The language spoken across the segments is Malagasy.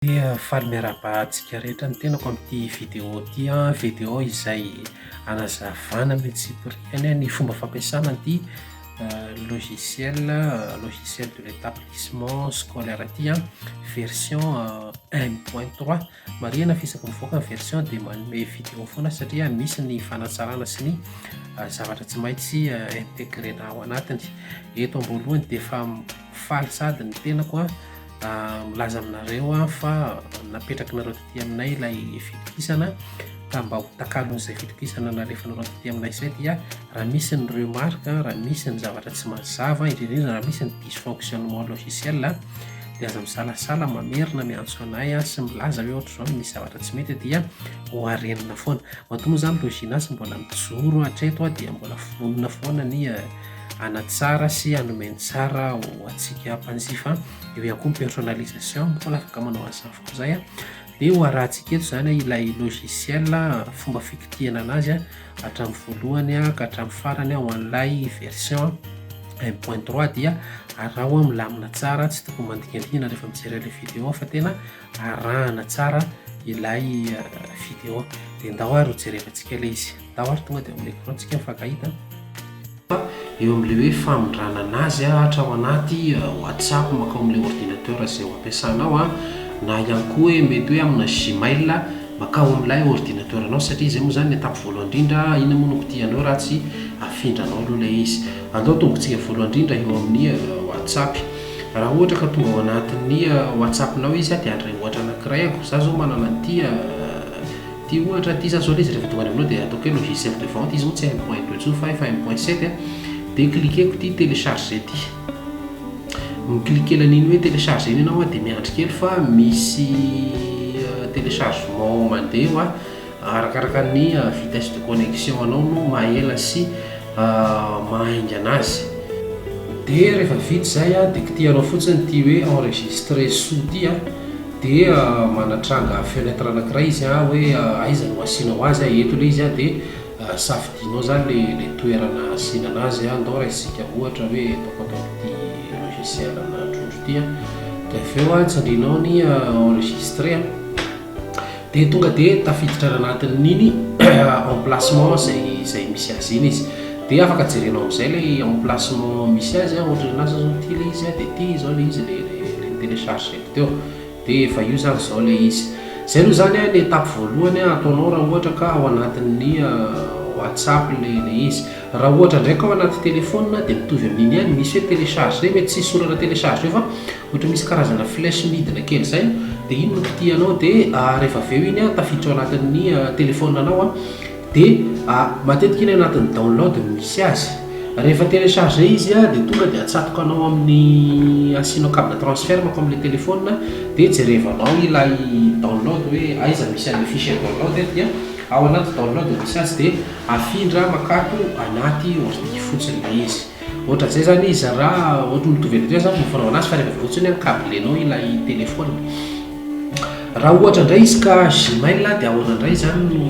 Dia faly miarahaba antsika rehetra ny tenako amin'ity vidéo ity an, vidéo izay hanazavana amin'ny antsipiriany ny fomba fampiasana an'ity logiciel, logiciel de l'établissement scolaire ity an, version un point trois. Marihina fa isaky mivoaka ny version dia manome vidéo foana satria misy ny fanatsarana sy ny zavatra tsy maintsy intégrer-na ao anatiny. Eto am-boalohany dia efa faly sahady ny tenako an. Milaza aminareo aho fa napetrakinareo taty aminay ilay fitokisana ka mba ho takalon'izay fitokisana nalefanareo taty aminay izay dia raha misy ny remarque, raha misy ny zavatra tsy mazava, indrindra indrindra raha misy ny dysfonctionnement logiciel dia aza misalasala mamerina miantso anay sy milaza hoe ohatr'izao no misy zavatra tsy mety dia ho harenina foana. Matoa moa izany Loginas mbola mijoro hatreto dia mbola vonona foana ny hanatsara sy hanome ny tsara ho antsika mpanjifa, eo ihany koa ny personnalisation, mbola afaka manao an'izany foana izay an, dia ho arahantsika eto izany ilay logiciel fomba fikitihana anazy hatramin'ny voalohany ka hatramin'ny farany ho an'ilay version un point trois dia araho milamina tsara, tsy tokony mandingandingana rehefa mijery an'ilay vidéo fa tena arahana tsara ilay vidéo, dia ndao ary ho jerevantsika ilay izy. Ndao ary tonga dia ao amin'ny écran tsika mifankahita. Eo amin'ilay hoe famindrana anazy hatrao anaty WhatsApp mankao amin'ilay ordinateur izay ho ampiasanao na ihany koa hoe mety hoe amina Gmail mankao amin'ilay ordinateur anao satria izay moa izany ny étape voalohany indrindra, inona moa no kitihanao raha tsy afindranao aloha ilay izy. Andao atombotsika voalohany indrindra eo amin'ny WhatsApp. Raha ohatra ka tonga ao anatin'ny WhatsApp-nao izy dia handray ohatra anankiray aho. Izaho izao manana an'ity Ity ohatra ity zany zao le izy rehefa tonga any aminao dia ataoko hoe logiciel de vente izy moa tsy un point deux intsony fa efa un point sept a, dia cliquer-ko ity télécharger ity, mi-cliquer an'iny hoe télécharger iny ianao a dia miandry kely fa misy téléchargement mandeha eo a, arakaraka ny vitesse de connexion anao no maha ela sy maha haingana azy. Dia rehefa vita izay a dia kitihanao fotsiny ity hoe enregistrer sous ity a. Dia manatranga fenêtre anakiray izy an, hoe aiza no asianao azy an, eto ilay izy an, dia safidianao izany ilay ilay toerana asiana anazy an, ndao raisitsika ohatra hoe ataoko ato amin'ity logiciel ana trondro ity an, dia avy eo an tsindrinao ny enregistrer an, dia tonga dia tafiditra any anatin'iny emplacement izay izay misy azy iny izy, dia afaka jerenao amin'izay ilay emplacement misy azy an, ohatra ny anazy izao ity ilay izy an, dia ity izao ilay izy ilay ilay ni-télécharger-ko teo, dia efa io izany izao ilay izy. Izay aloha izany an ny étape voalohany ataonao raha ohatra ka ao anatin'ny WhatsApp ilay ilay izy. Raha ohatra indray ka ao anaty téléphone dia mitovy amin'iny ihany, misy hoe télécharger, mety tsy hisy soratra télécharger fa ohatra misy karazana flèche midina kely izay dia iny no kitihanao dia rehefa avy eo iny tafiditra ao anatin'ny téléphone anao an. Dia matetika iny anatin'ny download no misy azy. Rehefa télécharger izy dia tonga dia atsatoka anao amin'ny asianao câble transfert mankao amin'ilay téléphone dia jerevanao ilay download hoe aiza misy an'ilay fichier download dia ao anaty download no misy azy dia afindra mankato anaty ordi fotsiny ilay izy. Ohatran'izay izany izy raha ohatry mitovy an'io zany ny fanaovana azy fa rehefa avy eo fotsiny câblenao ilay téléphone. Raha ohatra indray izy ka Gmail dia ahoana indray izany no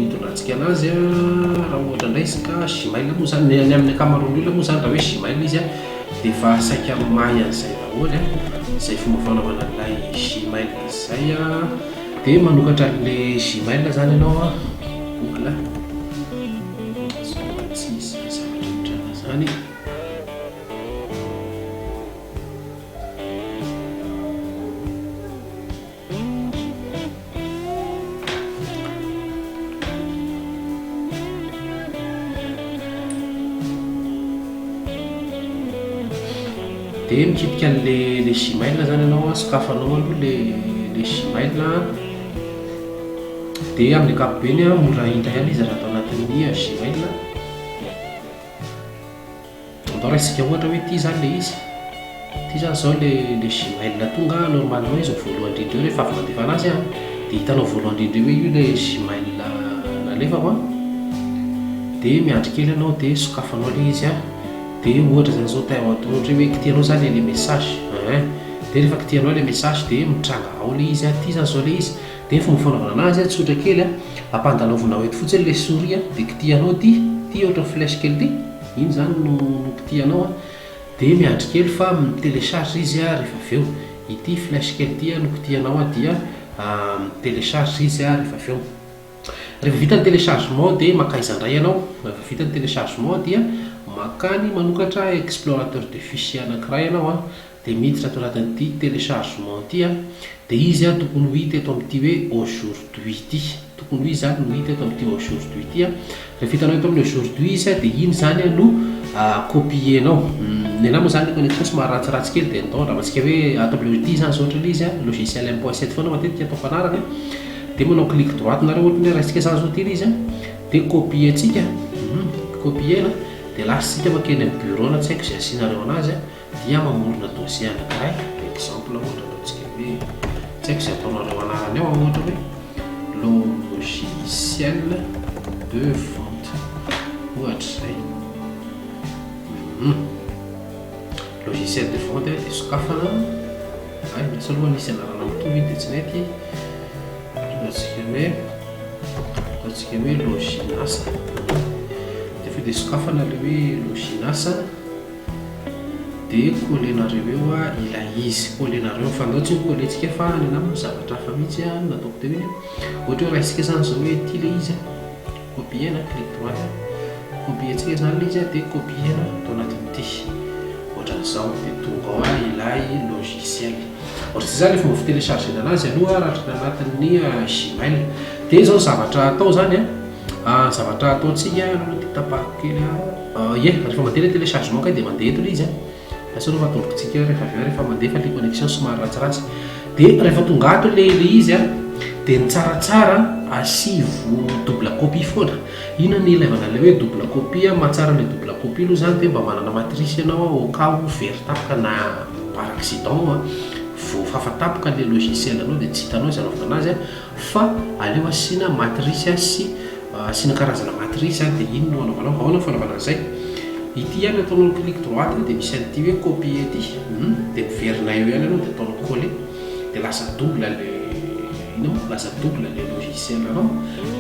hitondrantsika anazy an? Raha ohatra indray izy ka Gmail moa izany, ny amin'ny ankamaroan'ny olona moa izany raha hoe Gmail izy an dia efa saika mahay an'izay daholo an, izay fomba fanaovana an'ilay Gmail izay an. Dia manokatra an'ilay Gmail izany ianao an, Google, sao mba tsy hisy zavatra mitranga izany. Dia mikitika an'le le gmail zany ianao an, sokafanao aloha le le gmail an, dia amin'ny ankapobeny an mora hita ihany izy raha atao anatin'ny gmail. Andao raisika ohatra hoe ity izany ilay izy, ity izany izao ilay ilay gmail tonga normalement izy no voalohany indrindra eo rehefa avy mandefa anazy an, dia hitanao voalohany indrindra eo hoe io ilay gmail nalefako an, dia miandry kely ianao dia sokafanao ilay izy an, dia ohatra izany izao te ohatra hoe kitihanao izany ilay message ein, dia rehefa kitihanao ilay message dia mitranga ao ilay izy an, ity izany izao ilay izy. Dia ny fomba fanaovana anazy an, tsotra kely an, ampandalaovinao eto fotsiny ilay souris an, dia kitihanao ity, ity ohatran'ny flèche kely ity, iny izany no no kitihanao an, dia miandry kely fa mi-télécharge izy an rehefa avy eo. Ity flèche kely ity no kitihanao dia mi-télécharge izy rehefa avy eo. Rehefa vita ny téléchargement dia mankaiza indray ianao? Rehefa vita ny téléchargement dia mankany manokatra explorateur de fichier anankiray ianao dia miditra ato anatin'ity téléchargement ity dia izy tokony ho hita eto amin'ity hoe aujourd'hui ity. Tokony ho izy izany no hita eto amin'ity aujourd'hui ity. Rehefa hitanao eto amin'ny aujourd'hui izy dia iny izany no copier-nao. Ny anah moa izany ilay connexion somary ratsiratsy kely dia ndao andramantsika hoe ato amin'ilay ity izany izao ohatra ilay izy, logiciel 1.7 foana matetika ataoko anarany. Dia manao clic droite nareo ohatra ny hoe raisitsika izany izao ity ilay izy dia copier-tsika, copier-na dia lasa isika mankeny amin'ny bureau na tsy haiko izay asianareo anazy. Dia mamorona dossier anankiray, exemple ohatra ataontsika hoe, tsy haiko izay ataonareo anarany ao, ohatra hoe logiciel de vente, ohatra izay, logiciel de vente dia sokafana, hay lasa aloha nisy anarana mitovy iny dia tsy nety, ataontsika hoe, ataontsika hoe loginasa, dia avy eo dia sokafana ilay hoe loginasa. Dia coller-nareo eo ilay izy, coller-nareo, fa andao tsy ho coller-tsika fa ny anah moa zavatra hafa mihitsy no nataoko teo iny an, ohatra hoe raisitsika izany izao hoe ity ilay izy an, copier-na, clic droite, copier-tsika izany ilay izy an, dia copier-na ato anatin'ity, ohatran'izao, dia tonga ao ilay logiciel. Ohatr'izay izany ilay fomba fi-télécharger-na anazy aloha raha ohatra ny anatin'ny Gmail. Dia izao ny zavatra atao izany an. Ny zavatra ataontsika aloha ity tapahako kely a. Ie, rehefa mandeha ilay téléchargement kay dia mandeha eto ilay izy a. Lasa aloha fa atombokintsika rehefa avy eo rehefa mandeha fa ilay connexion somary ratsiratsy. Dia rehefa tonga ato ilay ilay izy a, dia ny tsaratsara asivo double copie foana. Inona ny ilaivana ilay hoe double copie? Mahatsara ilay double copie aloha izany dia mba manana matrice ianao au cas où very tampoka na par accident voafafa tampoka ilay logiciel anao dia tsy hitanao izay anaovana anazy a. Fa aleo asiana matrice sy asiana karazana matrice dia iny no anaovanao. Ahoana ny fanaovana an'izay? Ity ihany ataonao clic droite dia misy an'ity hoe copier ity. Dia miverina eo ihany ianao dia ataonao coller. Dia lasa double le inona moa? Lasa double le logiciel anao.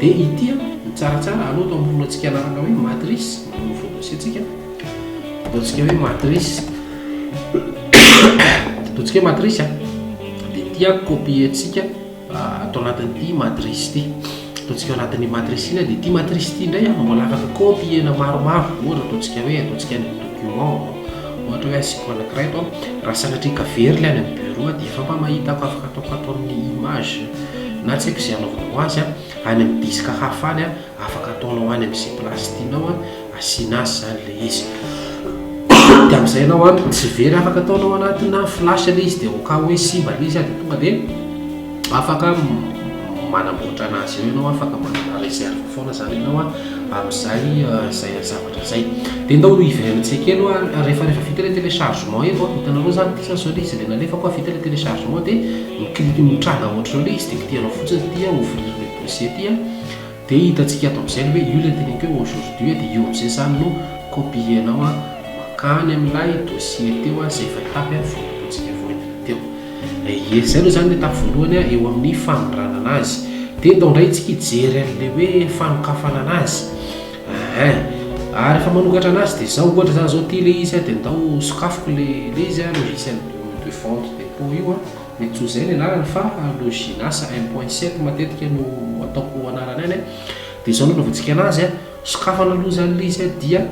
Dia ity ny tsaratsara aleo atao amoronantsika anarana hoe matrice, manao nouveau dossier tsika. Ataontsika hoe matrice. Ataontsika hoe matrice. Dia ity copier tsika. Ato anatin'ity matrice ity. Ataontsika ao anatin'ny matrice iny dia ity matrice ity indray mbola afaka copier-na maromaro. Ohatra ataontsika hoe ataontsika any amin'ny document, ohatra hoe asiako anankiray eto, raha sanatria ka very ilay any amin'ny bureau dia efa mba mahita ako afaka ataoko ato amin'ny image na tsy haiko izay anaovanao azy any amin'ny disque hafa any. Afaka ataonao any amin'izay place tianao asiana azy izany ilay izy. Dia amin'izay ianao an, tsy very afaka ataonao anatina flash ilay izy dia au cas hoe simba ilay izy dia tonga dia afaka manamboatra anazy eo ianao, afaka manana réserve foana izany ianao an, amin'izay izay zavatra izay. Dia ndao hiverenantsika kely hoa rehefa rehefa vita ilay téléchargement eto an, hitanareo izany ity izany izao ilay izy ilay nalefako an, vita ilay téléchargement dia mi-clique mitranga ohatr'izao ilay izy dia kitihanao fotsiny ity an, ouvrir le dossier ity an. Dia hitantsika ato amin'izay ny hoe io ilay teneniko hoe aujourd'hui dia io amin'izay izany no copier-nao mankany amin'ilay dossier teo izay efa étape voalohantsika vao haingana teo. Ie, izay aloha izany ny étape voalohany eo amin'ny famindràna anazy. Dia ndao indray isika hijery an'ilay hoe fanokafana anazy. Ein. Ary rehefa manokatra anazy dia izao ohatra izany izao ity ilay izy dia ndao sokafiko ilay ilay izy logiciel de vente dépôt io an. Mety tsy ho izay ny anarany fa Loginas 1.7 matetika no ataoko anarany any. Dia izao no anaovantsika anazy a, sokafana aloha izany ilay izy dia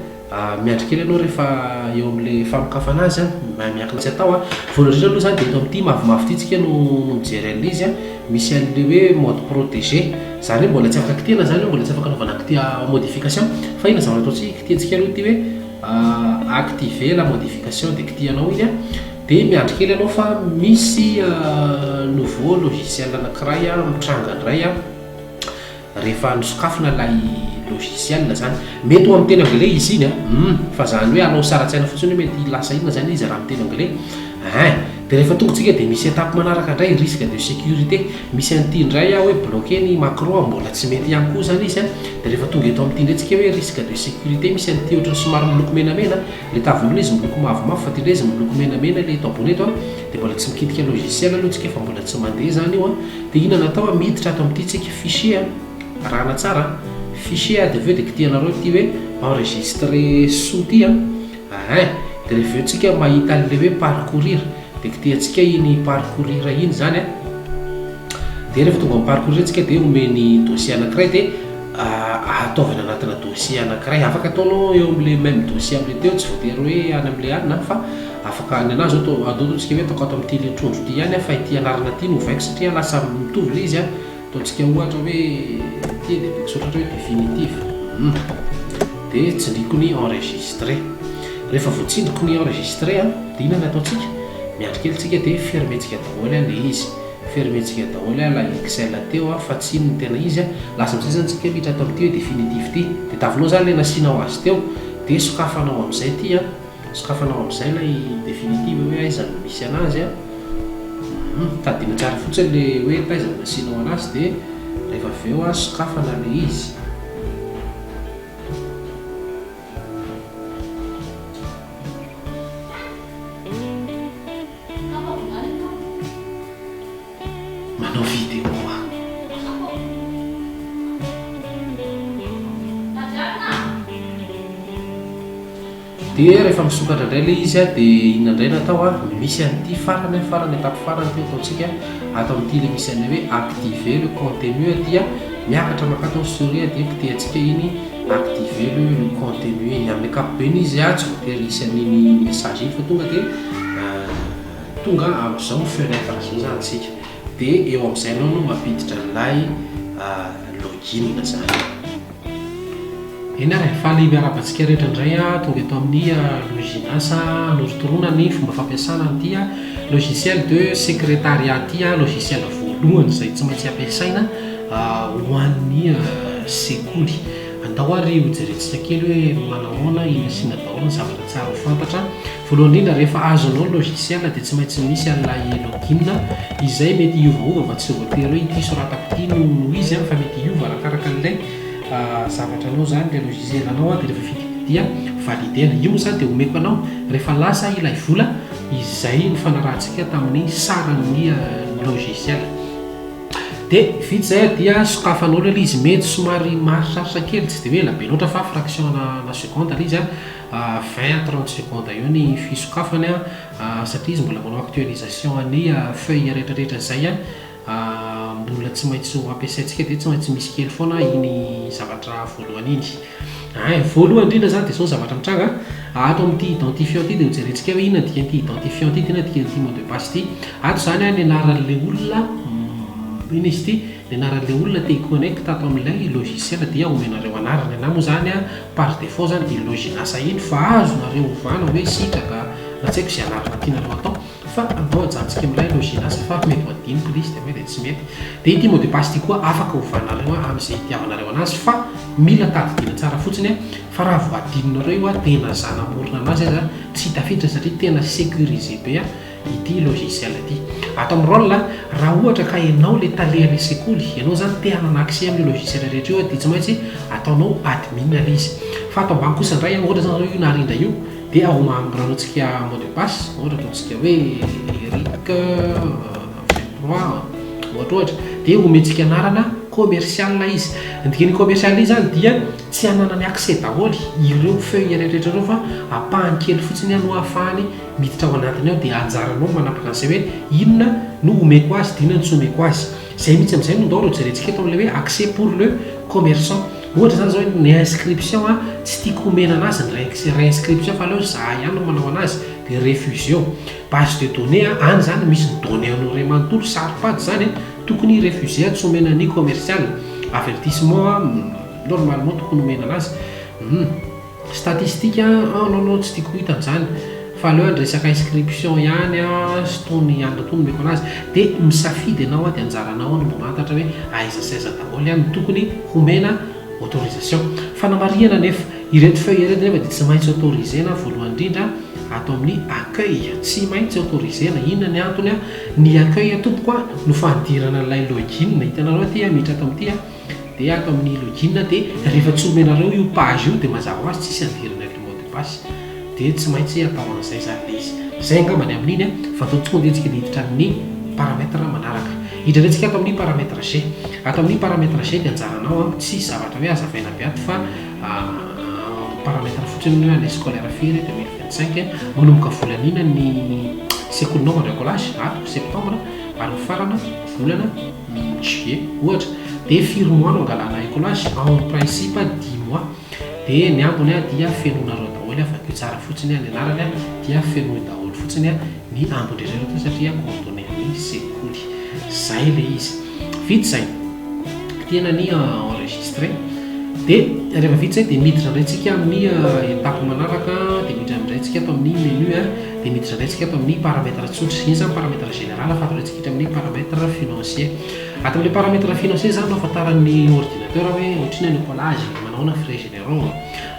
miandry kely ianao rehefa eo amin'ilay fanokafana azy a, miankina tsy atao a. Voalohany indrindra aloha izany dia eto amin'ity mavomavo ity tsika no mijery an'ilay izy a, misy an'ilay hoe mode protégé, izany hoe mbola tsy afaka kitihana izany io, mbola tsy afaka anaovana modification fa inona zavatra ataontsika, kitihantsika aloha ity hoe activer la modification dia kitihanao iny a. Dia miandry kely ianao fa misy nouveau logiciel anankiray mitranga indray rehefa nosokafina ilay logiciel izany. Mety ho amin'ny teny anglais izy iny an, hum, fa izany hoe alao sary an-tsaina fotsiny hoe mety lasa inona izany izy raha amin'ny teny anglais. Ein, dia rehefa tonga tsika dia misy étape manaraka indray, risque de sécurité. Misy an'ity indray hoe bloquer ny macro, mbola tsy mety ihany koa izany izy an. Dia rehefa tonga eto amin'ity indray tsika hoe risque de sécurité, misy an'ity ohatran'ny somary miloko menamena. Le tavy izy miloko mavomavo fa ty ndray izy miloko menamena le eto ambony eto an, de mbola tsy mikitika logiciel aloha tsika fa mbola tsy mandeha zany io an, de inona no atao an, miditra ato amin'ity tsika fichier an, arahana tsara an, fichier an, de avy eo de kitihanareo ity hoe enregistrer sous ty an, ahin, de rehefa avy eo tsika mahita an'le hoe parcourir. Dia kitihantsika iny parcourir iny izany an. Dia rehefa tonga amin'ny parcourir tsika dia omeny dossier anankiray dia ataovy any anatina dossier anankiray. Afaka ataonao eo amin'ilay même dossier amin'ilay teo, tsy voatery hoe any amin'ilay alina fa afaka, ny anahy izao atao, andao ataontsika hoe ataoko ato amin'ity ilay trondro ity ihany fa ity anarana ity no ovaiko satria lasa mitovy ilay izy an. Ataontsika ohatra hoe ity dia ataoko soratra hoe définitive. Hum. Dia tsindriko ny enregistrer. Rehefa voatsindriko ny enregistrer an, dia inona no ataontsika? Miandry kely tsika dia fermer-tsika daholo an ilay izy. Fermer-tsika daholo an ilay Excel teo an fa tsy iny no tena izy an. Lasa amin'izay izany tsika miditra ato amin'ity hoe définitive ity. Dia tavinao izany ilay nasianao azy teo. Dia sokafanao amin'izay ity an. Sokafanao amin'izay ilay définitive hoe aiza no misy anazy an. Hum, tadidina tsara fotsiny ilay hoe taiza no nasianao anazy dia rehefa avy eo an sokafana ilay izy. Manao vidéo aho. Dia rehefa misokatra indray ilay izy dia inona indray no atao an? Misy an'ity farany an, farany étape farany ity ataontsika ato amin'ity ilay misy an'ilay hoe activer le contenu aty an, miakatra mankato ny souris dia kitihantsika iny activer le le contenu iny. Amin'ny ankapobeny izy an tsy voatery hisy an'iny message iny fa tonga dia Tonga amin'izao fenêtre izao izany isika dia eo amin'izay ianao no mampiditra an'ilay login izany. Eny ary e, faly miarahaba antsika rehetra indray aho tonga eto amin'ny Loginas hanorotoroana ny fomba fampiasana an'ity logiciel de secrétariat ity, logiciel voalohany izay tsy maintsy ampiasaina ho an'ny sekoly. Andao ary hojerentsika kely hoe manahoana, inona sy inona daholo ny zavatra tsara ho fantatra. Voalohany indrindra, rehefa azonao ny logiciel dia tsy maintsy misy an'ilay login izay mety hiovaova fa tsy voatery hoe ity soratako ity no no izy fa mety hiova arakaraka an'ilay zavatra anao izany, ilay logiciel anao dia rehefa vita dia valider-na. Io moa izany dia omeko anao rehefa lasa ilay vola izay nifanarahantsika tamin'ny saran'ny logiciel. Dia vita izay dia sokafanao ilay izy, mety somary maharisaritra kely, tsy dia hoe ela be loatra fa fraction ana seconde ilay izy an. 20 à 30 secondes eo ny fisokafany satria izy mbola manao actualisation ny feuille rehetra rehetra izay mbola tsy maintsy ho ampiasaintsika dia tsy maintsy misy kely foana iny zavatra voalohany iny. Ein, voalohany indrindra izany dia izao ny zavatra mitranga, ato amin'ity identifiant ity dia hojerentsika hoe inona ny dikan'ity identifiant ity, inona ny dikan'ity mot de passe ity. Ato izany ny anaran'ilay olona, inona izy ity, ny anaran'ilay olona te hi-connecte ato amin'ilay logiciel dia omenareo anarana, na moa izany Par défaut zany dia loginasa iny fa azonareo ovana hoe sitraka na tsy haiko izay anarana tianareo atao fa andao ajanontsika amin'ilay loginasa fa mety ho adinoko ilay izy dia dia tsy mety. Dia ity mot de passe ity koa afaka ovanareo amin'izay itiavanareo anazy fa mila tadidiana tsara fotsiny fa raha vao adinonareo io dia na za namorona anazy aza tsy tafiditra satria tena sécurisé be ity logiciel ity. Ato amin'ny rôle, raha ohatra ka ianao ilay tale an'ilay sekoly, ianao izany te hanana accès amin'io logiciel rehetra io dia tsy maintsy ataonao admin ilay izy. Fa ato ambany kosa indray, ohatra izany zao io narindra io dia ao amborantsika mot de passe, ohatra ataontsika hoe Eric 23 ohatra ohatra, dia omentsika anarana commercial izy. Ny dikan'io commercial io izany dia tsy hananany accès daholo ireo feuille rehetra ireo fa ampahany kely fotsiny no ahafahany miditra ao anatiny ao dia anjaranao ny manapaka an'izay hoe inona no omeko azy dia inona no tsy omeko azy. Izay mihitsy amin'izay no ndao reo jerentsika eto amin'ilay hoe accès pour le commerçant. Ohatra izany izao hoe ny inscription a, tsy tiako omena anazy ny réinscription fa aleo za ihany no manao anazy dia refuseo. Base de données a, any izany misy ny données anao iray manontolo, saro-pady izany a, tokony refuser tsy omena ny commercial. Avertissement a, normalement tokony omena anazy. Hum. Statistique an, non non tsy tiako ho hitany izany fa aleo any resaka inscription ihany an sy tony anona tony omeko anazy dia misafidy ianao an dia anjaranao no mamantatra hoe aiza sy aiza daholo an no tokony homena autorisation. Fanamarihana anefa, ireto feuille ireto anefa dia tsy maintsy autoriser-na voalohany indrindra ato amin'ny accueil, tsy maintsy autoriser-na, inona ny antony an, ny accueil tompoko an no fanidirana an'ilay login, hitanareo aty an miditra ato amin'ity an, Dia ato amin'ny login dia rehefa tsy omenareo io page io dia mazava ho azy tsisy andirana ilay mot de passe. Dia tsy maintsy atao an'izay izany ilay izy. Izay angamba ny amin'iny an, fa atao tonga dia tsika dia hiditra amin'ny paramètre manaraka. Hiditra indray tsika ato amin'ny paramètre G. Ato amin'ny paramètre G dia anjaranao an, tsisy zavatra hoe hazavaina be ato fa paramètre fotsiny hoe année scolaire firy 2025, manomboka volana inona ny. sekolinao mandray écolage ato septembre ary mifarana volana juillet ohatra. Dia firy mois no angalana écolage? En principe dix mois. Dia ny ambiny dia fenoinareo daholo, vakio tsara fotsiny ny anarany dia fenoy daholo fotsiny ny ambiny rehetra rehetra satria coordonnées ny sekoly. Zay ilay izy. Vita izay. Kitihana ny enregistrer. Dia rehefa vita izay dia miditra indray tsika amin'ny étape manaraka, dia miditra indray tsika ato amin'ny menu, dia miditra indray tsika ato amin'ny paramètre tsotra. Iny izany paramètre général fa ato indray tsika hiditra amin'ny paramètre financier. Ato amin'ilay paramètre financier izany no ahafantaran'ny ordinateur hoe ohatrinona ny écolage, manao ahoana ny frais généraux.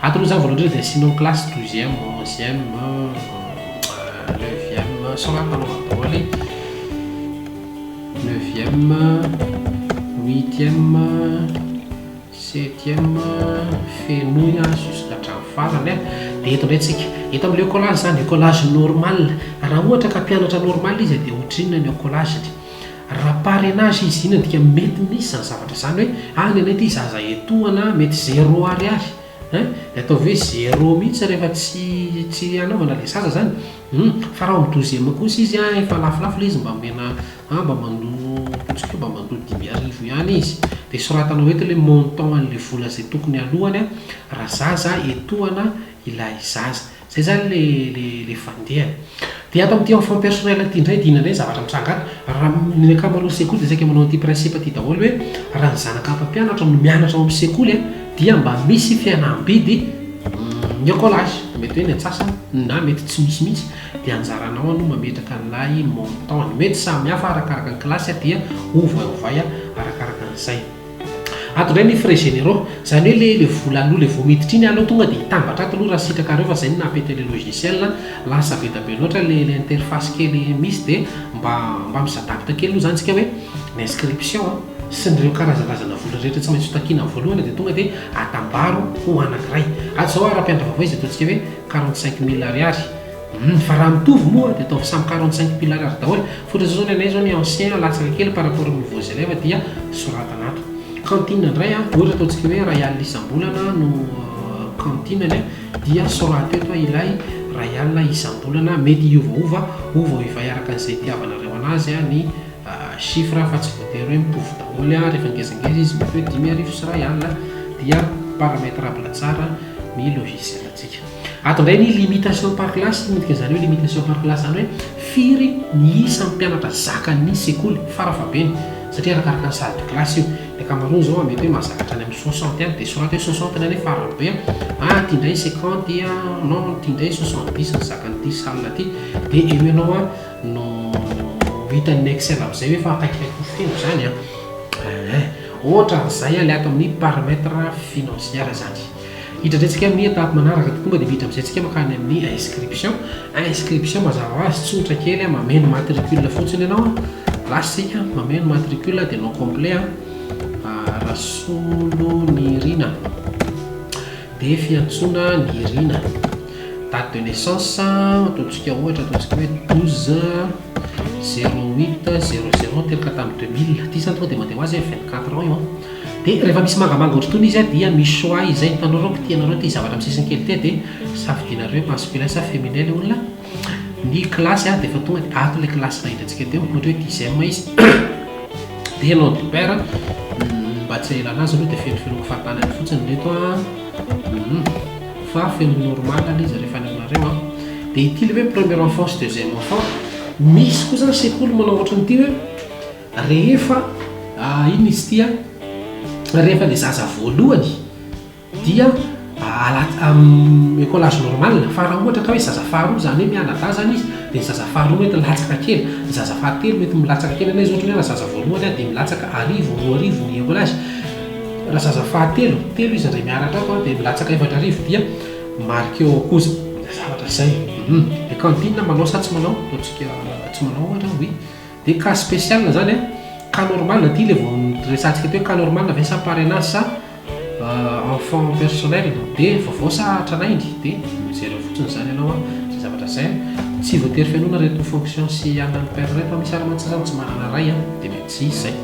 Ato aloha izany voalohany indrindra dia asianao ny classe douzième, onzième, neuvième, soratanao ato daholo, neuvième, huitième, septième, fenoy jusqu'à hatramin'ny farany an. Dia eto indray tsika, eto amin'ilay écolage izany, écolage normal. Raha ohatra ka mpianatra normal izy dia ohatrinona ny écolage-ny. Raha parrainage izy inona dika mety misy izany zavatra izany hoe ah ny anay ity zaza etoana mety zéro ariary hein dia ataovy hoe zéro mihitsy rehefa tsy tsy hanaovana ilay zaza izany hum fa raha ao amin'ny douzième kosa izy an efa lafolafo ilay izy mba omena ah mba mandoa ataontsika hoe mba mandoa 5000 ihany izy dia soratanao eto ilay montant an'ilay vola izay tokony alohany an raha zaza etoana ilay zaza. Zay zany le le le fandehany. Dia ato amin'ity enfant personnel ity indray dia inona indray ny zavatra mitranga ato? Raha ny ankamaroan'ny sekoly dia saika manao an'ity principe ity daholo hoe raha ny zanaka mpampianatra no mianatra ao amin'ny sekoly dia mba misy fihenam-bidy ny écolage, mety hoe ny antsasany na mety tsy misy mihitsy dia anjaranao no mametraka an'ilay montant-ny. Mety samy hafa arakaraka ny kilasy dia ovaovay arakaraka an'izay. Ato indray ny frais généraux, izany hoe le le vola aloa le vao miditra iny aloha tonga dia hitambatra ato aloha raha sitrakareo fa izay no naha-pety le logiciel, lasa be dia be loatra le le interface kely misy dia mba mba mi-s'adapte kely aloha izany tsika hoe ny inscription an sy ny ireo karazakazana vola rehetra tsy maintsy ho takiana amin'ny voalohany dia tonga dia atambaro ho anankiray. Ato izao ara-mpianatra vaovao izy ataontsika hoe 45 mille ariary. Humm fa raha mitovy moa dia ataovy samy 45 mille ariary daholo, fotra zao zao ny anay zao ny ancien latsaka kely par rapport amin'ny nouveaux élèves dia soratana ato. Cantine indray an, ohatra ataontsika hoe iray alina isam-bolana no cantine-ny an, dia sorato eto ilay iray alina isam-bolana, mety hiovaova, ovaovay araka an'izay itiavanareo anazy ny chiffre fa tsy voatery hoe mitovy daholo an, rehefa ngezangeza izy mety hoe 1500 dia parametrable tsara ny logiciel-ntsika. Ato indray ny limitation par classe, inona dikan'izany hoe limitation par classe izany hoe firy ny isan'ny mpianatra zakan'ny sekoly farafahabeny satria arakaraka ny salle de classe io, ny ankamaroany izao mety hoe mahazaka hatrany amin'ny soixante any dia soraty hoe soixante ny any hoe farany be an, ity indray cinquante an, non ity indray soixante dix ny zakan'ity salle ity dia eo ianao an no ho hitan'ny excel amin'izay hoe efa akaikikaiky ho feno izany an, eeh ohatran'izay ilay ato amin'ny paramètre financière izany. Hiditra indray tsika amin'ny étape manaraka dia tonga dia miditra amin'izay tsika mankany amin'ny inscription. Inscription mazava ho azy tsotra kely a, mameno matricule fotsiny ianao a. Lasa isika mameno matricule dia nom complet a, Rasolonirina. Dia fiantsoana Nirina. Date de naissance ataontsika ohatra ataontsika hoe 12 08 00 teraka tamin'ny 2000. Ity izany tonga dia mandeha ho azy hoe 24 ans io a. Dia rehefa misy mangamanga ohatr'itony izy dia misy choix izay hitanareo raha tianareo ity zavatra amin'ny sisiny kely ity dia safidianareo hoe masculin sa féminin ilay olona. Ny classe dia efa tonga dia ato ilay classe nahitantsika teo, ohatra hoe dixième izy. Dia nom du père, mba tsy hahelana azy aloha dia fenofenoiko fahatany any fotsiny ireto an. Fa feno normal ilay izy rehefa any aminareo an. Dia ity ilay hoe premier enfant sy deuxième enfant. Misy koa izany sekoly manao ohatran'ity hoe Rehefa inona izy ity an? Rehefa ilay zaza voalohany dia écolage normal fa raha ohatra ka hoe zaza faharoa izany hoe mianadahy izany izy dia ny zaza faharoa mety milatsaka kely, ny zaza fahatelo mety milatsaka kely, na izy ohatra hoe raha zaza voalohany dia milatsaka 1000, 2000 ny écolage, raha zaza fahatelo, telo izy indray miaraka ato dia milatsaka 4000 dia marquer ao koa izay zavatra izay. Ilay cantine manao sa tsy manao? Ataontsika tsy manao ohatra, oui. Dia cas spécial zany an, cas normal ity ilay vao niresahantsika teo hoe cas normal ve sa parrainage sa enfant personnel, dia vaovao sa tranainy, dia mijery eo fotsiny izany ianao an, izay zavatra izay an, tsy voatery fenoina ireto fonction sy anona ny père ireto an, misy ary mantsy sasany tsy manana ray an, dia mety tsy hisy izay.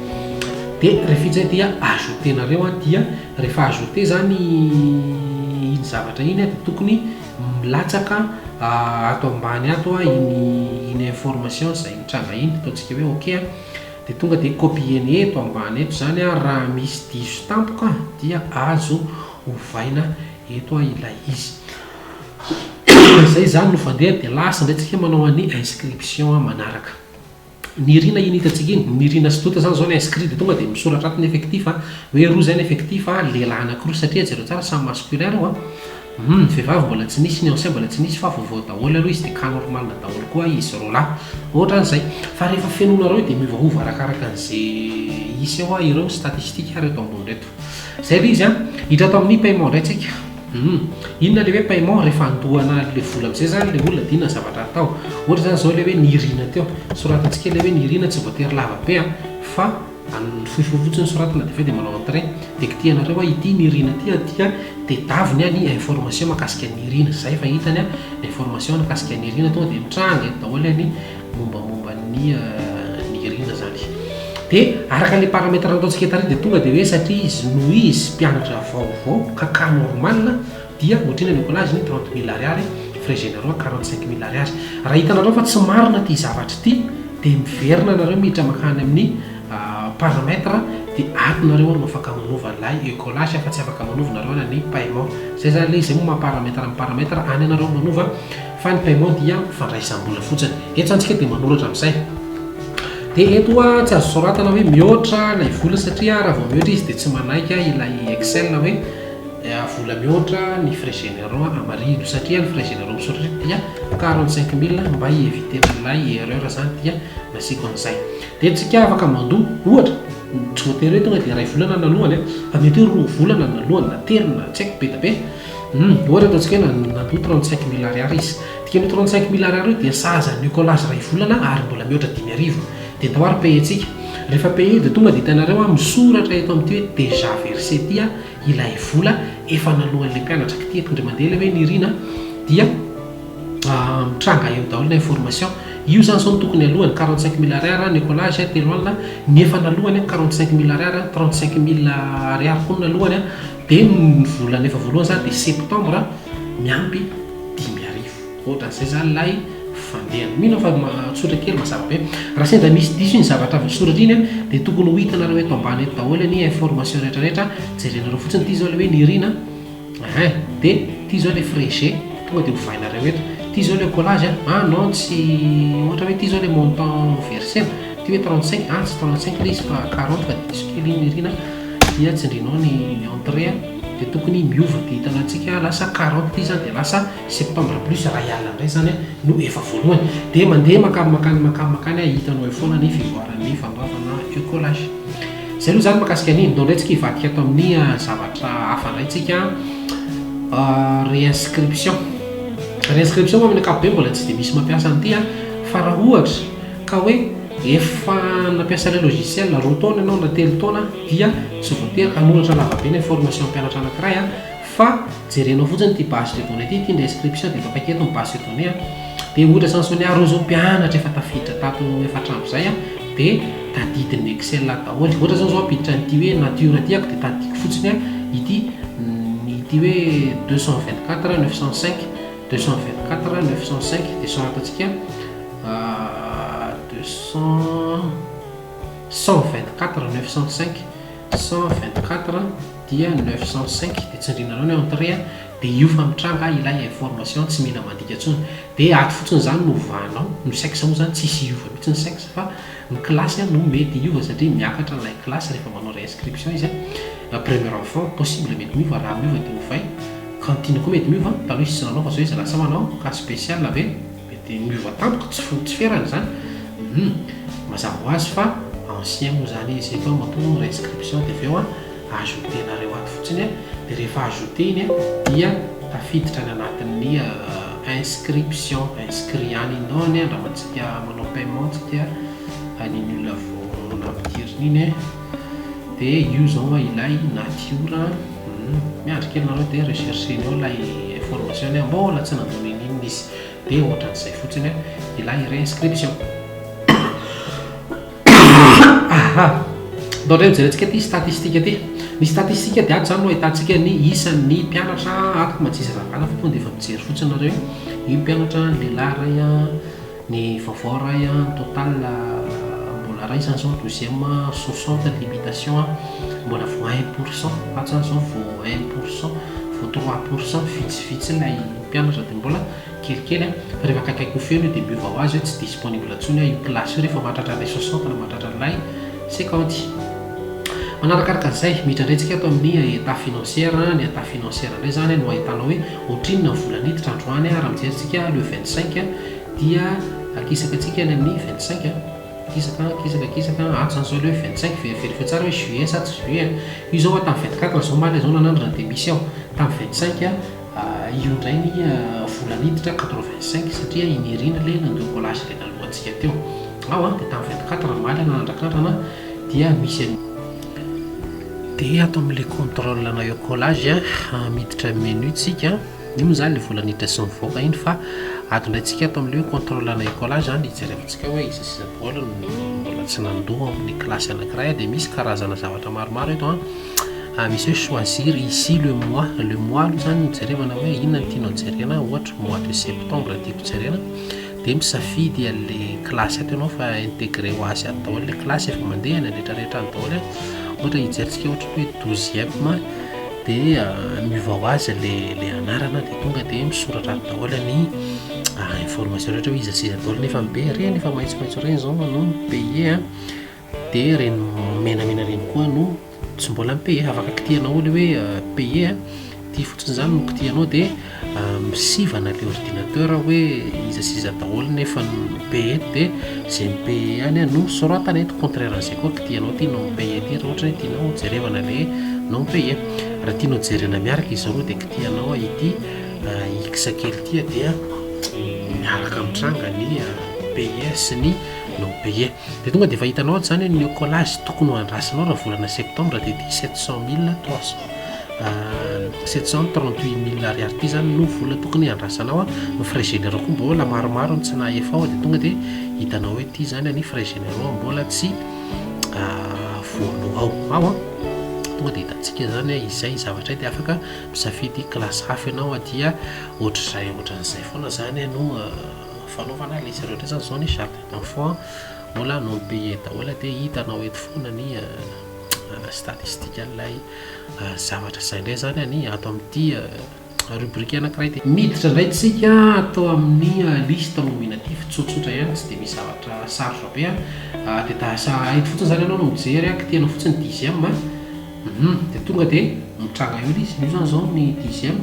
Dia rehefa izay dia ajouter-nareo an, dia rehefa ajouter izany iny zavatra iny an, dia tokony. milatsaka ato ambany ato iny iny information izay nitranga iny, ataontsika hoe ok dia tonga dia copier-ny eto ambany eto izany raha misy diso tampoka dia azo ovaina eto ilay izy. Izay izany no fandehany dia lasa indray tsika manao an'ny inscription manaraka. Nirina iny hitantsika iny, Nirina sy Tota zany zao ny inscrit dia tonga dia misoratra ato ny effectif a, hoe roa izay ny effectif a, lehilahy anakiroa satria jereo tsara samy masculin ireo a, hum ny vehivavy mbola tsy nisy, ny ancien mbola tsy nisy fa vaovao daholo aloha izy dia cas normal daholo koa izy roa lahy, ohatran'izay. Fa rehefa fenoinareo io dia miovaova arakaraka an'ze hisy eo ireo statistique reto ambony reto. Zay le izy an! Hiditra ato amin'ny paiement indray tsika. Humm. Inona le hoe paiement? Rehefa andohana le vola amizay zany le olona dia inona ny zavatra atao? Ohatra zany zao le hoe Nirina teo. Soratantsika le hoe Nirina tsy voatery lava be an! Fa fohifohy fotsiny soratana dia avy eo dia manao entrée. Dia kitihanareo hoe ity Nirina ity aty an! Tedaviny an ny information mahakasika an'i Nirina. Zay efa hitany an ny information mahakasika an'i Nirina tonga dia mitranga eto daholo ny mombamomba an'i Nirina zany. Dia araka ilay paramètre nataontsika tary dia tonga dia hoe satria izy noho izy mpianatra vaovao ka cas normal dia ohatr'inona ny écolage ny 30 mille ariary, frais généraux 45 mille ariary. Raha hitanareo fa tsy marina ity zavatra ity dia miverina nareo miditra mankany amin'ny paramètre dia ato nareo no afaka manova an'ilay écolage fa tsy afaka manova nareo any amin'ny paiement. Zay zany ilay izy, zay moa maha paramètre amin'ny paramètre any ianareo manova. Fa ny paiement dia fandraisam-bola fotsiny. Eto izany tsika dia manoratra amin'izay. Dia eto tsy azo soratana hoe mihoatra ilay vola satria raha vao mihoatra izy dia tsy manaiky ilay Excel hoe vola mihoatra ny frais généraux amarihina satria ny frais généraux misoratra eto dia 45 mille mba hi-éviter an'ilay erreur izany dia nasiako an'izay. Dia eto tsika afaka mandoa ohatra tsy voatery hoe tonga dia iray volana no nalohany fa mety hoe roa volana no nalohany na telo na tsy haiko be dia be. Humm, ohatra ataontsika hoe nandoa 35 mille ariary izy. Dikan'io 35 mille ariary io dia sahaza ny écolage iray volana ary mbola mihoatra 5000. Dia ndao ary payer-tsika. Rehefa payer dia tonga dia hitanareo an, misoratra eto amin'ity hoe déjà versé ity an, ilay vola efa naloan'ilay mpianatra. Kitihiko indray mandeha ilay hoe Nirina dia mitranga eo daholo ny information. Io izany izao no tokony alohany, 45 mille ariary ny écolage, telo alina, ny efa nalohany 45 mille ariary, 35 mille ariary koa no nalohany. Dia ny volana efa voalohany zany dia septembre miampy 5000. Ohatran'izay zany ilay fandehany. Mino aho fa tsotra kely mazava be. Raha sendra misy diso iny zavatra voasoratra iny dia tokony ho hitanareo eto ambany eto daholo ny information rehetra rehetra. Jerenareo fotsiny ity zao ilay hoe Nirina ein, dia ity zao ilay frais G tonga dia ovainareo eto. Ity zao ilay collage ah non tsy ohatra hoe ity zao ilay montant versena, ity hoe 35 ah tsy 35 ilay izy fa 40 fa diso kely iny Nirina. Dia tsindrinao ny entrée dia tokony miova dia hitanantsika lasa 40 ity zany dia lasa septembre plus iray alina indray zany no efa voalohany dia mandeha makany makany makany makany hitanao eo foana ny fivoaran'ny fandoavana écolage. Zay aloha zany makasika an'iny. Ndao indray tsika hivadika ato amin'ny zavatra hafa indray tsika, réinscription. Réinscription moa amin'ny ankapobeny mbola tsy dia misy mampiasa an'ity fa raha ohatra ka hoe efa nampiasa ilay logiciel roa taona ianao na telo taona dia tsy voatery hanoratra lavabe ny information mpianatra anankiray fa jerenao fotsiny ity base de données ity, ity ny inscription dia eto akaiky eto ny base de données dia ohatra zany zao ny ahy reo zao mpianatra efa tafiditra tato efa hatramin'izay dia tadidin'ny excel daholo, ohatra zao zao hampiditra an'ity hoe nature ity ako dia tadidiko fotsiny ity ity hoe 224 905 224 905 dia soratantsika 200 124 905 124 dia 905 dia tsindrinareo ny entrée dia io fa mitranga ilay information tsy mila mandika intsony dia ato fotsiny izany no ovanao ny sexe moa izany tsisy hiova mihitsy ny sexe fa ny classe no mety hiova satria miakatra ilay classe rehefa manao réinscription izy premier enfant possible mety miova raha miova dia ovay cantine koa mety miova taloha izy tsy nanao fa zao izy lasa manao cas spécial ve mety miova tampoka tsy tsy ferana izany mazava ho azy fa ancien moa izany izy eto matoa réinscription dia avy eo ajouter-nareo ato fotsiny dia rehefa ajouter iny dia tafiditra any anatin'ny inscription inscrit any iny daholo andramantsika manao paiement tsika an'iny olona vao nampidirina iny dia io zao ilay natiora miandry kely nareo dia rechercher-ny eo ilay information mbola tsy nandoa n'inon'inona izy dia ohatran'izay fotsiny ilay réinscription. Aha, ndao indray mijerentsika ity statistique ity. Ny statistique dia ato izany no ahitantsika ny isan'ny mpianatra ato koa mba tsy hisy hazavana fa tonga dia efa mijery fotsiny nareo hoe io mpianatra ny lehilahy iray an, ny vaovao iray an, ny total mbola iray izany izao ny douzième soixante ny limitation an, mbola vao un pour cent, ato izany izao vao un pour cent, vao 3% vitsivitsy ilay mpianatra dia mbola kelikely an, fa rehefa akaikaiky ho feno io dia miova ho azy hoe tsy disponible intsony io classe io rehefa mahatratra ilay 60 na mahatratra ilay 50. Manarakaraka an'izay, miditra indray tsika ato amin'ny état financière, ny état financière indray izany no ahitanao hoe ohatrinona ny vola niditra androany, raha mijery tsika le 25 dia akisaka antsika any amin'ny 25, akisaka, akisaka, akisaka, ato izany izao le 25, verifier tsara hoe juillet sa tsy juillet, io izao tamin'ny 24 izao omaly izao nanandrana dia misy ao, tamin'ny 25 Io indray ny vola niditra 85 satria i Nirina ilay nandoa collage ilay naloantsika teo. Ao an, dia tamin'ny 24 omaly nanandrakandrana dia misy an'io. Dia ato amin'ilay contrôle ana eo collage an, miditra menu tsika, io moa izany ilay vola niditra sy nivoaka iny fa ato indray tsika ato amin'ilay hoe contrôle ana eo collage an, hijerevantsika hoe iza sy iza daholo no mbola tsy nandoa amin'ny kilasy anankiray dia misy karazana zavatra maromaro eto an. Misy hoe choisir ici le mois, le mois aloha izany no jerevana hoe inona no tianao jerena, ohatra mois de septembre tiako jerena, dia misafidy an'ilay classe ato ianao fa intégré ho azy ato daholo ilay classe efa mandeha any rehetra rehetra any daholo an, ohatra hijerintsika ohatra hoe douzième dia miova ho azy ilay ilay anarana dia tonga dia misoratra ato daholo ny information rehetra hoe iza sy iza daholo nefa be ireny efa maitsomaitso ireny izao no mi-payer an, dia ireny menamena ireny koa no tsy mbola mi-payer, afaka kitihanao ilay hoe payer an, ity fotsiny izany no kitihanao dia misivana ilay ordinateur hoe iza sy iza daholo nefa no mi-payer eto dia izay mi-payer ihany no soratana eto, contraire an'izay koa kitihanao ity non payer ity raha ohatra hoe tianao jerevana ilay non payer, raha tianao jerena miaraka izy roa dia kitihanao ity X kely ity dia miaraka mitranga ny payer sy ny non payer. Dia tonga dia efa hitanao ato izany hoe ny collage tokony ho andrasanao raha volana septembre dia ity 700 300 738 000 ariary ity izany no vola tokony andrasanao an. Ny frais généraux koa mbola maromaro no tsy nahefa ao dia tonga dia hitanao hoe ity izany ny frais généraux mbola tsy voaloa ao. Ao an. Tonga dia hitantsika izany izay zavatra dia afaka misafidy classe hafa ianao dia ohatr'izay ohatran'izay foana izany no fanaovana ilay izy. Ireo indray izany izao ny jardin d'enfant mbola non payé daholo dia hitanao eto foana ny statistique an'ilay zavatra. Izay indray izany ny ato amin'ity rubrique anankiray ity. Miditra indray tsika ato amin'ny liste nominative, tsotsotra ihany, tsy dia misy zavatra sarotra be an. Dia da eto fotsiny izany ianao no mijery an, kitihanao fotsiny dixième an, dia tonga dia mitranga eo ilay izy, io izany izao ny dixième,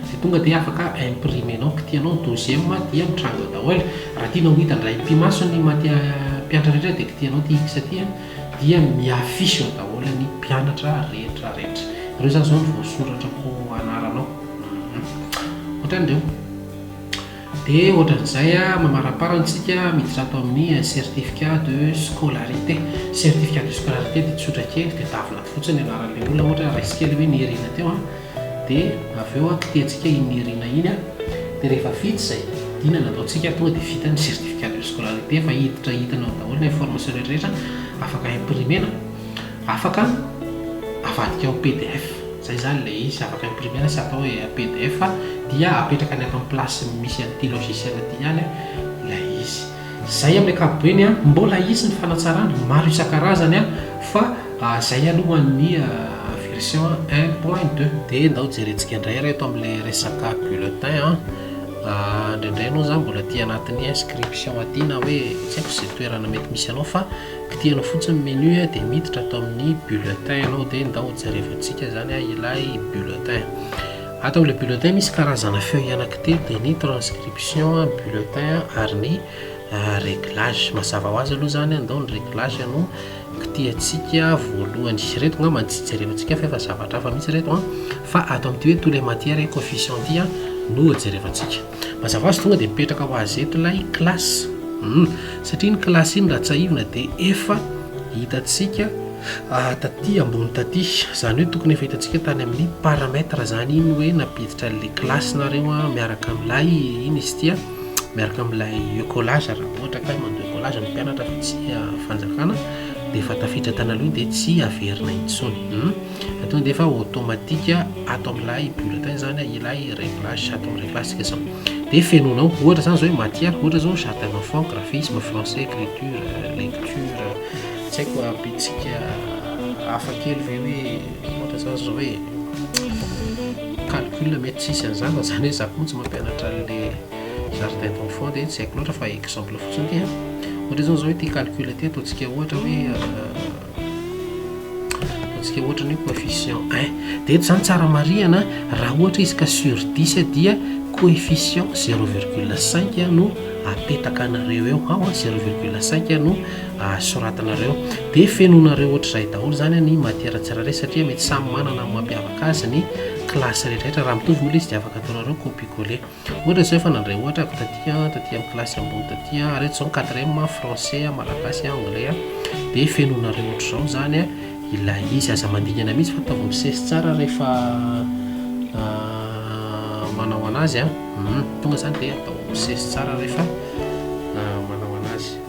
dia tonga dia afaka imprimer-nao, kitihanao ny douzième dia mitranga eo daholo. Raha tianao ho hita indray pimaso ny maty mpianatra rehetra dia kitihanao ity X ity an, dia mi-affiche eo daholo ny mpianatra rehetra rehetra. Ireo izany izao no voasoratra ko anaranao. Ohatran'ireo. Dia ohatran'izay mamaraparana isika miditra ato amin'ny certificat de scolarité. Certificat de scolarité dia tsotra kely, tadiavina ato fotsiny ny anaran'ilay olona, ohatra raisiko kely hoe Nirina teo an, dia avy eo kitihantsika iny Nirina iny an, dia rehefa vita izay dinana ataontsika tonga dia vita ny certificat de scolarité, efa hiditra hitanao daholo ny information rehetra rehetra, afaka imprimer-na. Afaka avadika ho pdf, zay zany ilay izy, afaka imprimer-na sy atao hoe pdf dia apetraka any ato amin'ny place misy an'ity logiciel ity ihany ilay izy. Zay amin'ny ankapobeny an, mbola hisy ny fanatsarana maro isan-karazany an, fa zay aloha ny version 1.2. Dia ndao jerentsika indray ary eto amin'ilay resaka bulletin an, indraindray ianao zany mbola aty anatin'ny inscription aty na hoe tsy haiko izay toerana mety misy anao fa Kitihana fotsiny ny menu dia miditra ato amin'ny bulletin ianao dia ndao hojerevantsika izany ilay bulletin. Ato amin'ilay bulletin misy karazana feuille anankitelo dia ny transcription, bulletin ary ny réglage. Mazava ho azy aloha izany ndao ny réglage no kitihantsika voalohany. Ireto angamba no tsy jerevantsika fa efa zavatra hafa mihitsy ireto fa ato amin'ity hoe tous les matières et coefficients ity no jerevantsika. Mazava ho azy tonga dia mipetraka ho azy eto ilay classe. Hum, satria iny classe iny raha tsiahivina dia efa hitantsika taty ambony taty. Izany hoe tokony efa hitantsika tany amin'ny paramètre izany iny hoe nampiditra an'ilay classe nareo miaraka amin'ilay iny izy ity miaraka amin'ilay écolage raha ohatra ka mandoa écolage ny mpianatra fa tsy fanjakana. dia efa tafiditra tany aloha iny dia tsy averina intsony. Hum. Fa tonga dia efa automatique ato amin'ilay bulletin izany ilay réglage, ato amin'ny réglage tsika izao. Dia fenoinao, ohatra izany izao hoe matière, ohatra izao jardin d'enfant, graphisme, français, écriture, lecture, tsy haiko ampitsika hafa kely ve hoe ohatra izany izao hoe calcul mety tsisy an'izany fa izany hoe za koa tsy mampianatra an'le jardin d'enfant dia tsy haiko loatra fa exemple fotsiny ity an. Ohatra izao izao hoe ity calcul ity ataontsika ohatra hoe ataontsika ohatra ny hoe coefficient un. Dia eto izany tsara marihana raha ohatra izy ka sur dix dia coefficient zéro virgule cinq no apetaka anareo eo. Ao an, zéro virgule cinq no soratanareo. Dia fenoinareo ohatr'izay daholo izany ny matière tsirairay satria mety samy manana ny mampiavaka azy ny kilasy rehetrarehetra. Raha mitovy moa ilay izy dia afaka ataonareo copier coller. Ohatra izao efa nandray ohatra ako taty an, taty amin'ny kilasy ambony taty an, ary eto izao ny quatrième, français, malagasy, anglais an, dia fenoinareo ohatr'izao izany an ilay izy. Aza mandingana mihitsy fa ataovy misesy tsara rehefa manao an'azy an. Tonga izany dia atao misesy tsara rehefa manao an'azy.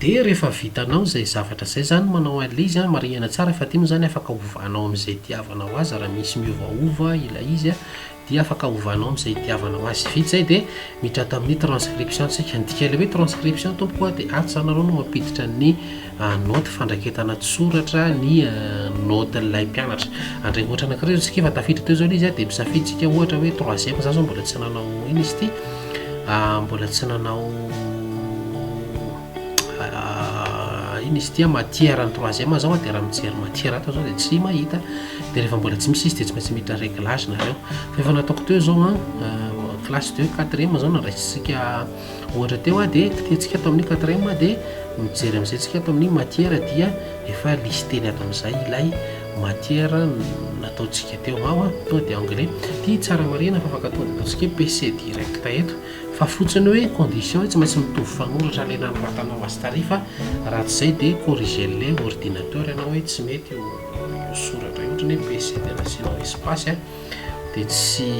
Dia rehefa vitanao izay zavatra izay izany manao an'ilay izy an, marihina tsara fa ity moa izany afaka ovanao amin'izay itiavanao azy raha misy miovaova ilay izy an, dia afaka ovanao amin'izay itiavanao azy. Vita izay dia miditra ato amin'ny transcription tsika. Ny dikan'ilay hoe transcription tompoko a dia ato izany nareo no mampiditra ny naoty fandraketana an-tsoratra ny naotin'ilay mpianatra. Handray ohatra anankiray izao tsika efa tafiditra teo izao ilay izy a dia misafidy tsika ohatra hoe troisième, za izao mbola tsy nanao ino izy ity, mbola tsy nanao ino izy ity matière ny troisième zao dia raha mijery matière ato zao dia tsy mahita. Dia rehefa mbola tsy misy izy dia tsy maintsy miditra réglage nareo. Fa efa nataoko teo zao an, classe de quatrième zao nandraisintsika ohatra teo an, dia kitihantsika ato amin'ny quatrième dia mijery amin'izay tsika ato amin'ny matière dia efa listeny ato amin'izay ilay matière nataontsika teo ao an, tonga dia anglais. Ity tsara marihina fa afaka tonga dia ataontsika hoe PC direct eto. Fa fotsiny hoe condition hoe tsy maintsy mitovy fanoratra ilay nanoratanao azy tary fa raha tsy izay dia corriger-n'ilay ordinateur ianao hoe tsy mety io soratra io, ohatran'ny hoe PC dia nasianao espace a, dia tsy